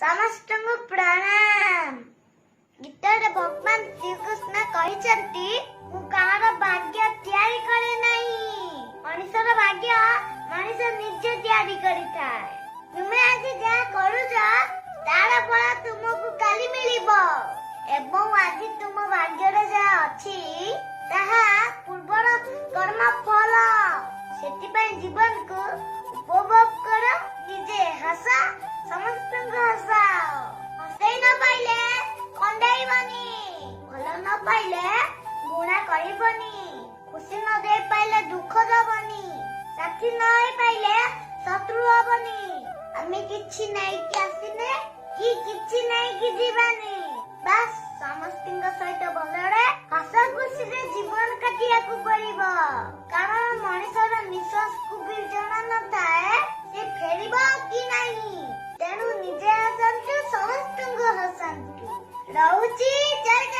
ସମସ୍ତଙ୍କୁ ପ୍ରଣାମ। ଗୀତାରେ ଭଗବାନ ଶ୍ରୀକୃଷ୍ଣ କହିଛନ୍ତି, ମୁଁ କାହାର ଭାଗ୍ୟ ତିଆରି କରେ ନାହିଁ, ମଣିଷର ଭାଗ୍ୟ ମଣିଷ ନିଜେ ତିଆରି କରିଥାଏ। ତୁମେ ଆଜି ଯାହା କରୁଛ, ତାର ଫଳ ତୁମକୁ କାଲି ମିଳିବ ଏବଂ ଆଜି ତୁମ ଭାଗ୍ୟରେ ଯାହା ଅଛି, ତାହା ପୂର୍ବର କର୍ମ ଫଳ। ସେଥିପାଇଁ ଜୀବନକୁ ଉପଭୋଗ କର, ନିଜେ ହସ, ସମସ୍ତଙ୍କୁ ହସାଅ। ହସେଇ ନ ପାଇଲେ କନ୍ଦେଇବନି, ଭଲ ନ ପାଇଲେ ଘୃଣା କରିବନି, ଖୁସି ନ ଦେଇ ପାଇଲେ ଦୁଃଖ ଦବନି, ସାଥୀ ନ ହେଇପାଇଲେ ଶତ୍ରୁ ହବନି। ଆମେ କିଛି ନେଇକି ଆସିନେ କି କିଛି ନେଇକି ଯିବାନି, ବାସ୍ ସମସ୍ତଙ୍କ ସହିତ ଭଲରେ ହସ ଖୁସିରେ ଜୀବନ କାଟିବାକୁ ପଡିବ। କାରଣ ମଣିଷର ନିଶ୍ୱାସକୁ ବି ଜଣା ନଥାଏ ସେ ଫେରିବ କି ନାହିଁ। ତେଣୁ ନିଜେ ହସନ୍ତୁ, ସମସ୍ତଙ୍କୁ ହସାନ୍ତୁ। ରହୁଛି, ଜୟ